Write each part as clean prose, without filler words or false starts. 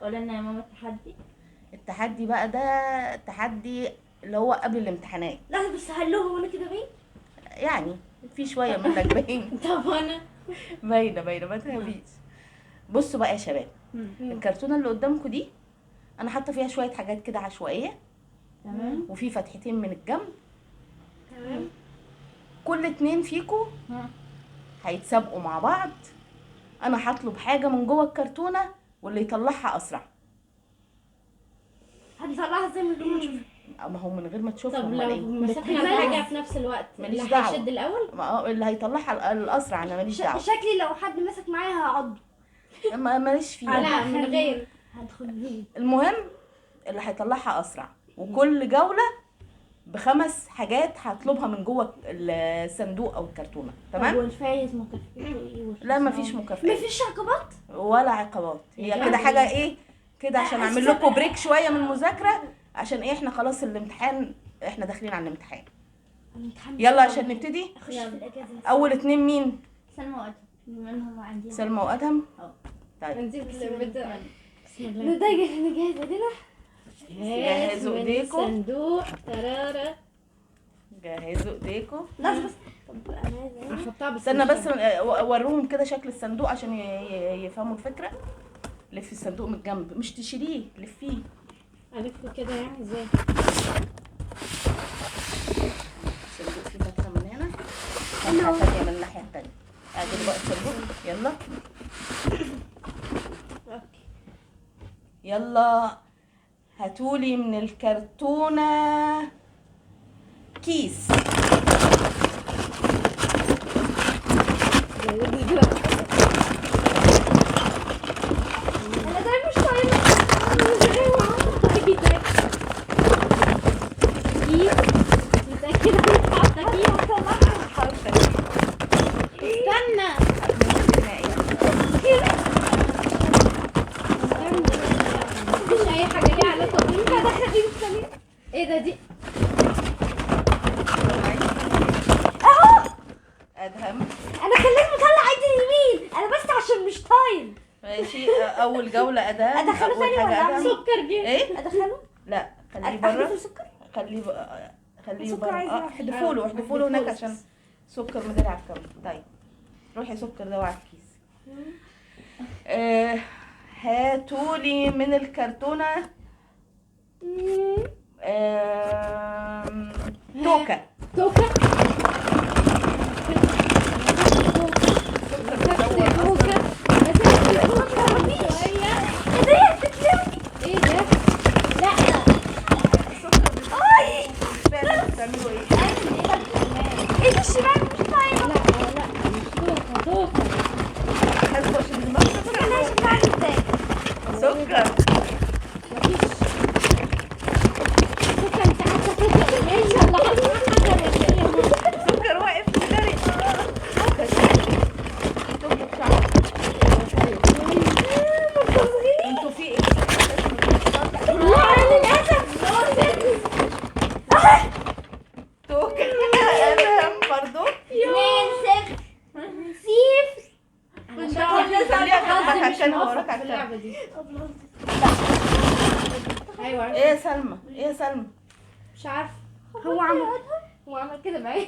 قول لنا يا ماما التحدي. التحدي بقى ده التحدي اللي هو قبل الامتحانات. لا بس هلوه وانا كده باين، يعني في شوية منك باين. طب انا باينة باينة، ما تخافيش. بصوا بقى يا شباب، الكرتونه اللي قدامكم دي انا حاطه فيها شوية حاجات كده عشوائية. تمام. وفي فتحتين من الجنب. تمام. كل اتنين فيكم هيتسابقوا مع بعض. انا هطلب حاجة من جوه الكرتونه واللي يطلعها اسرع. هنطلعها ازاي من غير ما نشوفها؟ ما هو من غير ما تشوفها. طب لو مسكنا الحاجة في نفس الوقت ماليش اللي دعوه. هيشد الاول؟ ما اللي هيطلعها الاسرع، انا ماليش دعوه. شكلي لو حد مسك معايا هعض. ماليش فيه. لا من غير هدخل بيه. المهم اللي هيطلعها اسرع، وكل جولة ب5 حاجات هطلبها من جوه الصندوق او الكرتونه. تمام. والفايز مكافئته ايه؟ لا مفيش مكافئات، مفيش عقوبات ولا عقابات. هي كده حاجة ايه كده عشان اعمل لكم break شوية من المذاكرة، عشان ايه احنا خلاص الامتحان، احنا داخلين على الامتحان. يلا عشان نبتدي. اخش في الاجازة. اول اتنين مين؟ سلمى وادهم. بما انهم عندي سلمى وادهم. طيب بسم الله. نجهز ايدينا. جهزوا ايديكم. صندوق ترارة. جهزوا ايديكم. لا بس طب انا عايزه احطها بس. استنى بس وروهم كده شكل الصندوق عشان يفهموا الفكرة. لفي الصندوق من الجنب، مش تشيليه، لفيه. الفه كده يعني ازاي؟ الصندوق فيه فتحه من هنا، فتحه ثانية من الناحية الثانية. اعدلوا بقى الصندوق. يلا okay. يلا هاتولي من الكرتونه كيس. انا ده مش طايقة. كيس. متأكدة انك حاطة كيس؟ استنى. مفيش اي حاجة ليها علاقة بيها. ايه ده؟ دي اهو ادهم. انا كان لازم اطلع ايدي اليمين انا بس عشان مش طايل. ماشي. اول جولة ادهم. ادخله ثاني ولا اعمل سكر جه؟ ايه ادخله؟ لا خليه بره. سكر؟ خليه خليه بره. احدفوا له، احدفوا له هناك عشان سكر مدري على الكاميرا. طيب روحي سكر ده على الكيس. هاتولي من الكرتونه توكه. توكه. توكه. ايه ده؟ لا بتعملوا ايه؟ ايه ده؟ الشمال مش طايله. لا لا مش توكه. توكه سكر. مفيش سكر. انت حاطه سكر؟ ماشي. الله حاطه سكر واقف في انتوا في ايه؟ لا للاسف توكه. ادهم برضو. 2 0 0. خليها عشان وراك على اللعبة دي. ايوه. ايه يا سلمى؟ ايه يا سلمى؟ مش عارفه. هو عمل كده بعينه.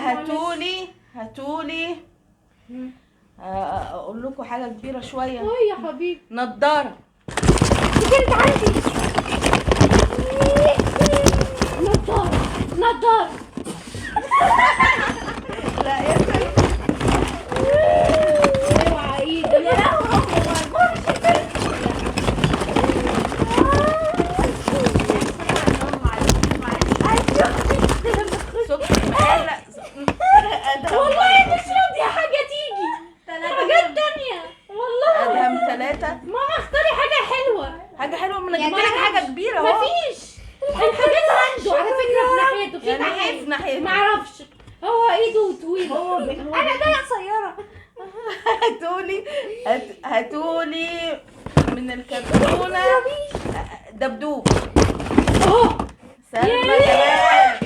هاتولي هاتولي اقول لكم حاجة كبيرة شوية. يا حبيبي نضاره. دي كانت عندي. نضاره نضاره. لا يا سلمى اوعى ايدك. يا لهوي. والله مش راضية حاجة تيجي، حاجات تانية والله. ادهم 3. ماما اختاري حاجة حلوة. حاجة حلوة؟ ما انا جبت لك حاجة كبيرة اهو. مفيش الحاجات عنده على فكرة في ناحيته. في يعني ايه في ناحيته؟ معرفش، هو ايده طويلة. انا ده قصيرة. هاتولي هاتولي من الكرتونه دبدوب. اهو سلمى كمان.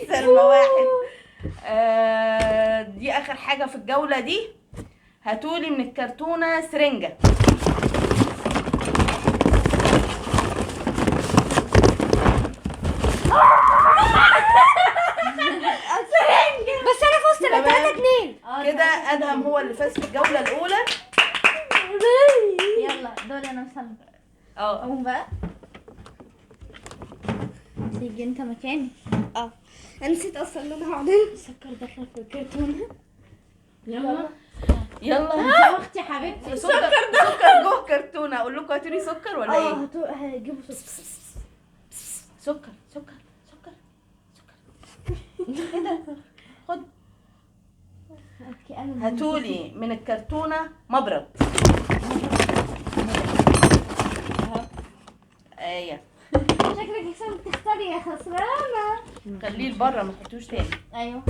سلمى 1. دي اخر حاجة في الجولة دي. هاتولي من الكرتونه سرنجه. بس انا فزت 3-2 كده. ادهم هو اللي فاز في الجولة الاولى. يلا دول انا وسلمى. قوم بقى تيجي انت مكاني. انا نسيت اصلا ان انا هقعد هنا. السكر دخل في الكرتونه. يلا يلا انت اختي حبيبتي. سكر سكر جوه كرتونة. اقول لكم هاتولي سكر ولا ايه؟ هجيبوا سكر. سكر سكر سكر سكر. ايه ده؟ خد. هاتولي من الكرتونه مبرد. ايه شكلك احسن بتختاري يا خسرانة. خليه لبره ما تحطوش تاني. ايوه.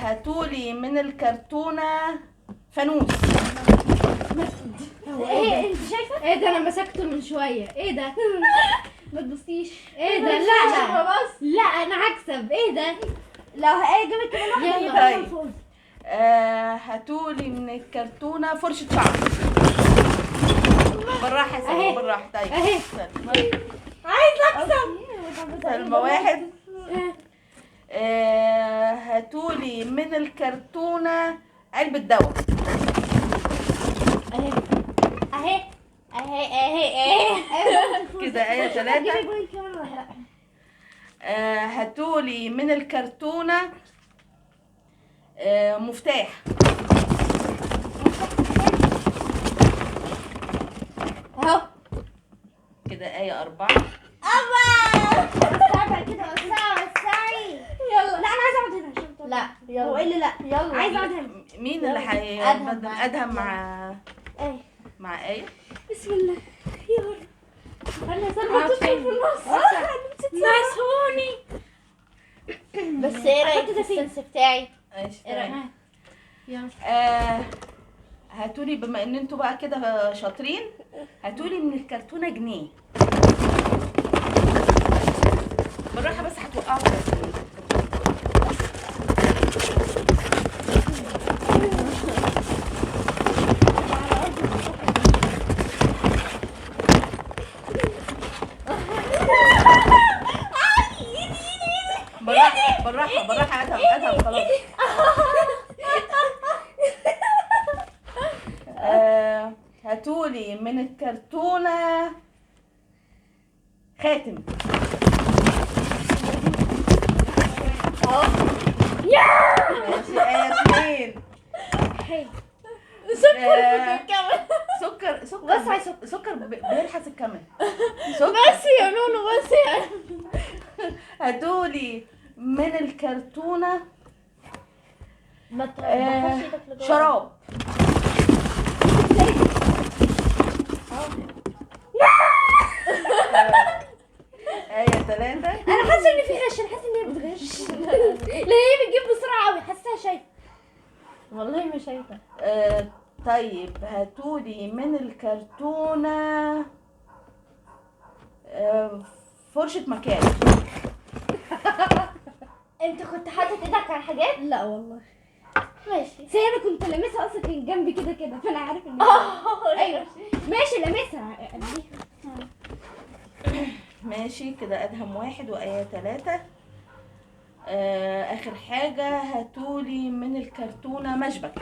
هاتولي من الكرتونه فانوس. ايه انت شايفه؟ ايه ده انا مسكته من شوية. ايه ده؟ ما تبصيش. ايه ده؟ لا لا انا هكسب. ايه ده؟ لو ايه جابت كمان واحدة يبقى طيب. الفوز. هاتولي من الكرتونه فرشه شعر. بالراحة يا سلمى بالراحة. طيب اهي. عايزه اكسب. سلمى واحد. هاتولي من الكرتونه علبة دواء. اهي اهي اهي اهي اهي. كده ايه 3. جيبي كمان واحدة. هاتولي من الكرتونه مفتاح. اهو كده ايه 4. وسعي كده، وسعي وسعي. يلا. لا انا عايزه اقعد هنا عشان لا يلا. هو ايه اللي لا؟ يلا. عايزه اقعد هنا. مين اللي هيبدل؟ ادهم مع ايه مع ايه. بسم الله يا رب. انا سلمى تدخل في النص. نعسوني. بس ايه رايك في ال sense بتاعي؟ ماشي ايه رايك؟ يلا. هاتولي بما ان انتوا بقى كده شاطرين، هاتولي من الكرتونه جنيه. بالراحة بس هتوقعوا الكرتونه. بالراحة بالراحة بالراحة. ادهم ادهم خلاص. هاتولي من الكرتونه خاتم. ماشي ايه 2. سكر في الكاميرا. سكر سكر بس سكر سكر بيلحس الكاميرا. سكر بس يا نونو بس يا. هاتولي من الكرتونه ما تخش ايدك لجوه. شراب. ايه 3. انا حاسه ان في غش، انا حاسه ان هي بتغش. لا هي بتجيب بسرعة قوي، حاساها شايفه. والله ما شايفه. طيب هاتولي من الكرتونه فرشه مكان. انت كنت حاطط ايدك على الحاجات؟ لا والله. ماشي. بس انا كنت لامسها اصلا، كان جنبي كده كده، فانا عارف ان ايوه ماشي لامسها. ماشي كده ادهم 1 وايه 3. اخر حاجة هاتولي من الكرتونه مشبك.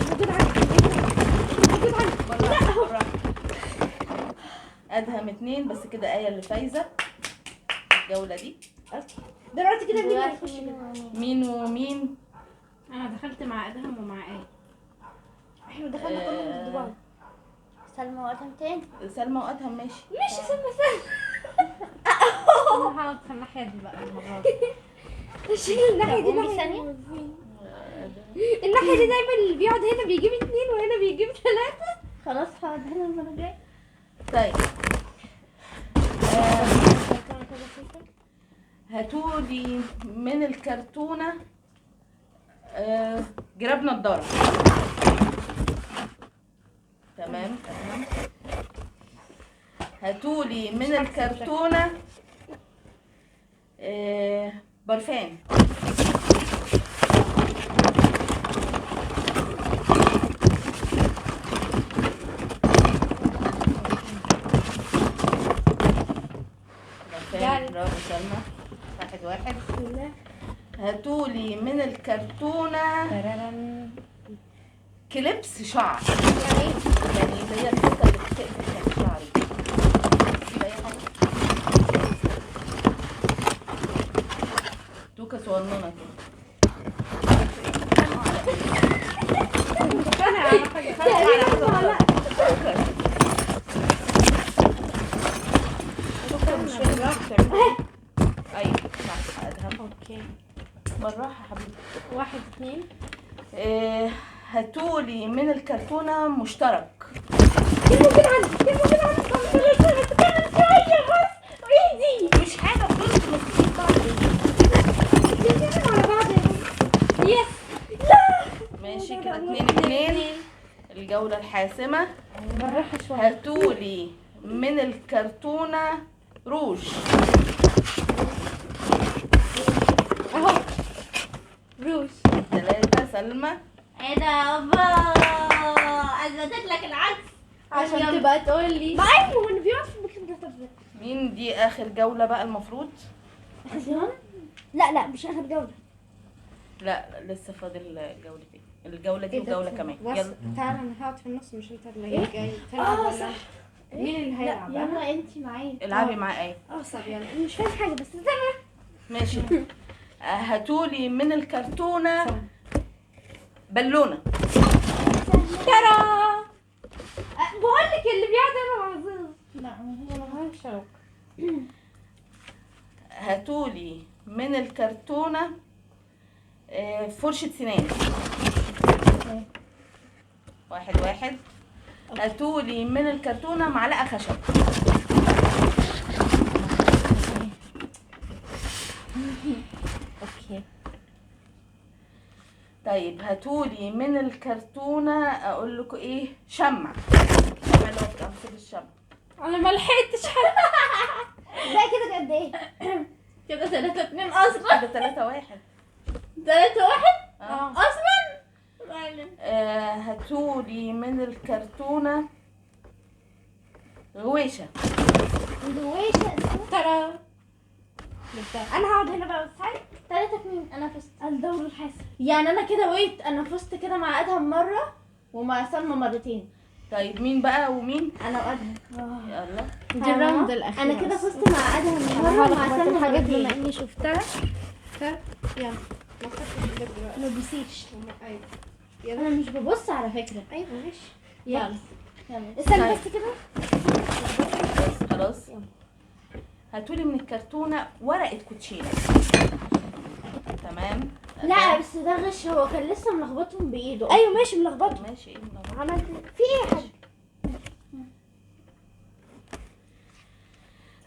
موجود عندي، موجود عندي. بالراحة. ادهم 2 بس كده. ايه اللي فايزه الجولة دي. دلوقتي كده مين هيخش كده؟ مين ومين؟ انا دخلت مع ادهم ومع ايه. احنا دخلنا كلنا ضد بعض. سلمى وادهم تاني. سلمى وادهم ماشي ماشي. سلمى سلمى. انا هقعد في الناحية دي بقى المرة دي. شيل الناحية دي. قومي ثانية. الناحية دي دايما اللي بيقعد هنا بيجيب 2 وهنا بيجيب 3. خلاص هقعد هنا المرة الجاية. طيب هاتولي من الكرتونه جراب نضاره. تمام تمام. هاتولي من الكرتونه برفان. 1-1. هاتولي من الكرتونة clips شعر. يعني اللي هي الحتة اللي بتقفل بتاعت الشعر دي. أي حاجة. توكة صغننة كده. ايوه صح ادهم. okay بالراحة حبيبتي. 1-2. هاتولي من الكرتونه مشترك. كلمة كده عندي، كلمة كده عندي. بتكلم شوية بس ايدي مش حاجة، فضلت ماسكين بعض. بنتكلم على بعض. yes. ماشي كده 2-2. الجولة الحاسمة. بالراحة شوية. هاتولي من الكرتونه روج. اهو روج. 3 سلمى. ايه ده يابا؟ اثبتت لك العكس عشان تبقى تقول لي. ما ايوه، هو اللي بيقعد في المكان ده. طب مين دي اخر جولة بقى المفروض؟ لا لا مش اخر جولة. لا لسه فاضل جولتين، الجولة دي وجوله كمان. يلا تعالى انا هقعد في النص، مش انت اللي جاي تلعب ولا مين اللي هيلعب؟ يلا انت معايا. العبي مع ايه. طب يلا. مش فاهم حاجة بس تمام. ماشي. هاتولي من الكرتونه بالونه. ترى بقول لك اللي بيقعد انا معزوز. لا هي ملهاش علاقة. هاتولي من الكرتونه فرشة سنان. 1-1. هاتولي من الكرتونة معلقة خشب. okay. طيب هاتولي من الكرتونة اقول لكم ايه، شمع. شمع اللي هو بتاع الشمع. انا ما لحقتش حتى. بقى كده قد ايه؟ كده 3-2 اصلا. كده 3-1. 3-1 اصلا. هاتولي من الكرتونة غويشة. غويشة. ترى انا هقعد هنا بقى بس. 3-2. انا فزت الدور الحاسم. يعني انا كده wait، انا فزت كده مع ادهم مرة ومع سلمى مرتين. طيب مين بقى ومين؟ انا وادهم. يلا دي ال round الاخير. انا كده فزت مع ادهم مرة ومع سلمى الحاجات مرتين. بما اني شفتها. يلا ما تحطش ايدك دلوقتي. ما تبصيش. ايوه انا مش ببص على فكرة. ايوه ماشي. يلا يلا استنى بس كده. خلاص. هاتولي من الكرتونه ورقة كوتشينه. تمام. لا بس ده غش، هو كان لسه ملخبطهم بايده. ايوه ماشي ملخبطهم. ماشي. ايه ملخبطهم؟ عملت في ايه يا حاج؟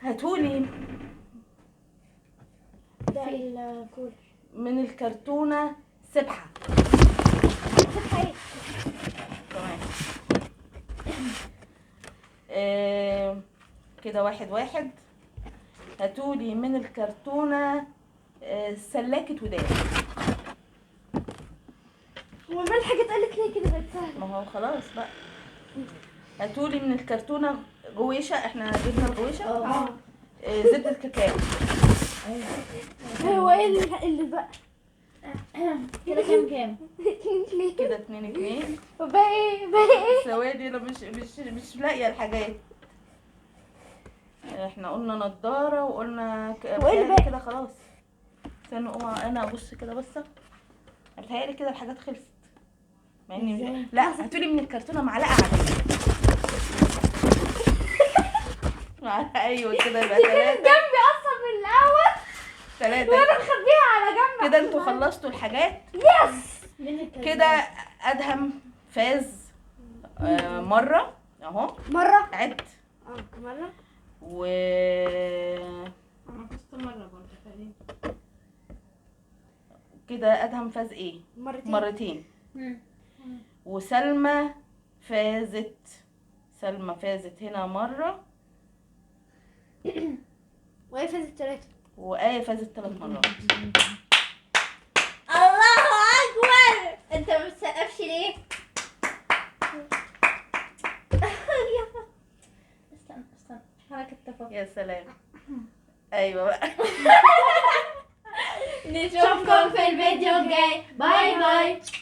هاتولي ده الكولر من الكرتونه سبحه. سبحه ايه؟ تمام. كده 1-1. هاتولي من الكرتونه سلاكة ودان. هو ما الحاجة اتقالت ليه كده بقت سهلة؟ ما هو خلاص بقى. هاتولي من الكرتونه غويشه. احنا جبنا الغويشه. زبدة كاكاو. هو ايه اللي بقى كده كام كام؟ 2-2. كده 2-2. وباقي باقي ايه؟ ثواني انا مش مش مش لاقيه الحاجات. احنا قلنا نضاره وقلنا كده خلاص. استنوا انا ابص كده بصة. بتهيألي كده الحاجات خلصت. مع اني لا. هاتولي من الكرتونه معلقه عادية. ايوه كده يبقى 3. جنبي اصلا من الاول. 3 وانا مخبيها على جنب. كده انتوا خلصتوا الحاجات. yes. كده ادهم فاز مرة اهو. مرة عد مرة. و انا فزت مرة برضه تقريبا. كده ادهم فاز ايه؟ مرتين. وسلمى فازت. سلمى فازت هنا مرة. وهي فازت 3. وآية فازت 3 مرات. الله اكبر. انت ما بتسقفش ليه؟ استنى استنى، حركة تفاهم. يا سلام. ايوه بقى. نشوفكم في الفيديو الجاي. bye bye.